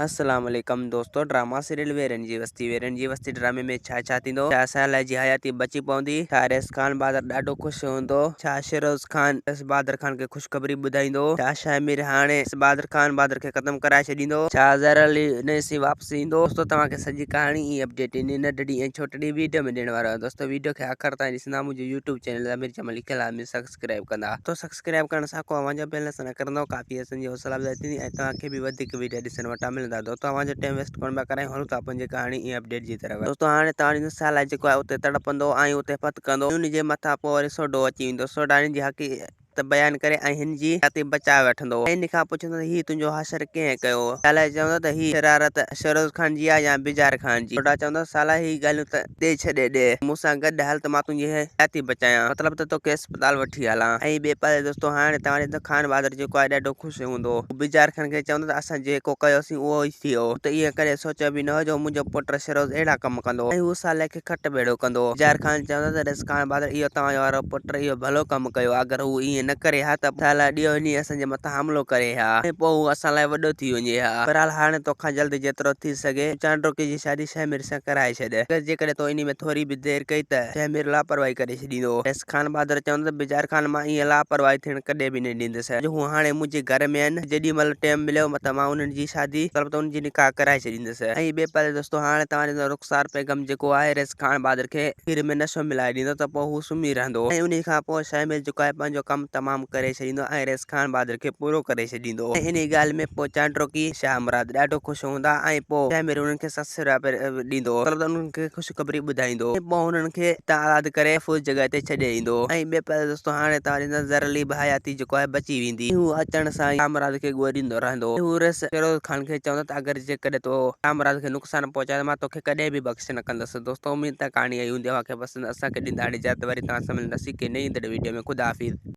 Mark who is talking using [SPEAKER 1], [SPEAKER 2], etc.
[SPEAKER 1] السلام عليڪم دوستو ڊراما سيريل ويرن جي وستي ويرن جي وستي ڊرامي ۾ ڇا ڇا ٿيندو ڇا سهلا جي حياتي بچي پوندي ڇا ريس خان بادر ڏاڍو خوش هوندو ڇا شيروز خان ريس بادر خان کي خوشخبري ٻڌائيندو ڇا شاهمير هاڻي ريس بادر خان بادر کي ختم ڪرائي ڇڏيندو ڇا زهر علي نيسي واپس ايندو دوستو توهان کي سڄي ڪهاڻي ۽ اپڊيٽ انهي ننڍڙي ۽ ڇوٽڙي ويڊيو ۾ ڏيڻ وارو آهيان دوستو ويڊيو کي آخر تائين ڏسندا منهنجو يوٽيوب چينل امير جمال لکيل آهي سبسڪرائب ڪندا. تو سبسڪرائب ڪرڻ سان ڪو اوهان جو بيلنس نه ڪرندو ڪافي اسان جي حوصلا افزائي ٿيندي ۽ توهان کي به وڌيڪ ويڊيا ڏسڻ وٽان ملندا دوستو اوهان جو ٽيم ويسٽ ڪونه پيا ڪرايون هلون ٿا پنهنجي ڪهاڻي ۽ اپڊيٽ جي طرف. دوستو هاڻي توهان ڏسندو سالا جيڪو آهي اتي تڙپندو ۽ اتي ڦٿڪندو ان جي مٿان پوء وري سوڍو اچي ويندو سوڍاڻي جي حقيقت بيان ڪري ۽ هن جي حياتي بچائي وٺندو ۽ هن کان پڇندو ته هي تنهنجو حشر ڪنهن ڪيو سالا چوندو ته هي شرارت شهروز خان جي آهي يا بجار خان جي سوڍا چوندو سالا هي ڳالهيون ته ڏي ڇڏي ڏي، مون سان گڏ هل ته مان تنهنجي حياتي بچايان، مطلب ته توکي اسپتال وٺي هلان. ۽ ٻئي پاسي دوستو هاڻي توهان ڏسندو خان بهادر جيڪو آهي ڏاڍو خوش هوندو. هو بجار خان کي چوندو ته اسان جيڪو ڪيوسين اهو ئي ٿيو. مون ته ائين ڪڏهن سوچيو به نه هو جو منهنجو پٽ شهروز اهڙا ڪم ڪندو. ۽ هو صالح کي کٽ ڀيڙو ڪندو. بجار خان چوندو ته ڏس خان بهادر اهو توهان وارو پٽ اهو ڀلو ڪم ڪيو. اگر هو ائين نه ڪري ها ته صالح ڏينهون ڏينهن اسان جي مٿان حملو ڪري ها ۽ پوء هو اسان لاء وڏو ٿي وڃي ها. بهرحال هاڻي توکان جلد جيترو ٿي سگهي چانڊوڪي جي شادي شهمير سان ڪرائي ڇڏ. اگر جيڪڏهن تو انهي ۾ ٿوري به دير ڪئي ته شهمير لاپرواهي ڪري ڇڏيندو. رئيس خان بهادر چوندو ته بجار خان مان ائين لاپرواهي ٿيڻ ڪڏهن به نه ڏيندس. جو هو هاڻي منهنجي گهر ۾ آهن. جيڏي مهل ٽيم مليو ته مان انهن جي شادي مطلب ته انهن جي نڪاح ڪرائي ڇڏيندس. ۽ ٻئي پاسي دوستو هاڻي توهان ڏسندو رخسار بيگم جيڪو آهي رئيس خان بهادر کي کير ۾ نشو ملائي ڏيندو ته پوء هو سمهي رهندو ۽ انهي کان پوء شهمير جيڪو آهي پنهنجو ڪم تمام ڪري ڇڏيندو ۽ رئيس خان بهادر کي پورو ڪري ڇڏيندو ۽ انهي ڳالهه ۾ پوء چانڊروڪي شاهه مراد ڏاڍو خوش هوندا ۽ پوء شهمير انهن کي سسرا ڏيندو مطلب ته انهن کي خوشخبري ٻڌائيندو ۽ پوء انهن کي اتان آزاد ڪري محفوظ جڳهه تي ڇڏي ايندو ۽ ٻئي پاسي دوستو هاڻي توهان ڏسندا زرعلي به حياتي جيڪو آهي بچي ويندي ۽ هو اچڻ سان ئي شاهه مراد کي ڳوريندو رهندو ۽ هو رئيس فيروز خان کي چوندو ته اگر جيڪڏهن تو شاهه مراد کي نقصان پهچايو ته مان توکي ڪڏهن به بخش نه ڪندس دوستو اميد ته ڪهاڻي آئي هوندي اوهان کي پسند اسان کي ڏيندا هاڻي اجازت وري توهان سان ملنداسين ڪنهن نئين ايندڙ ويڊيو ۾ خدا حافظ.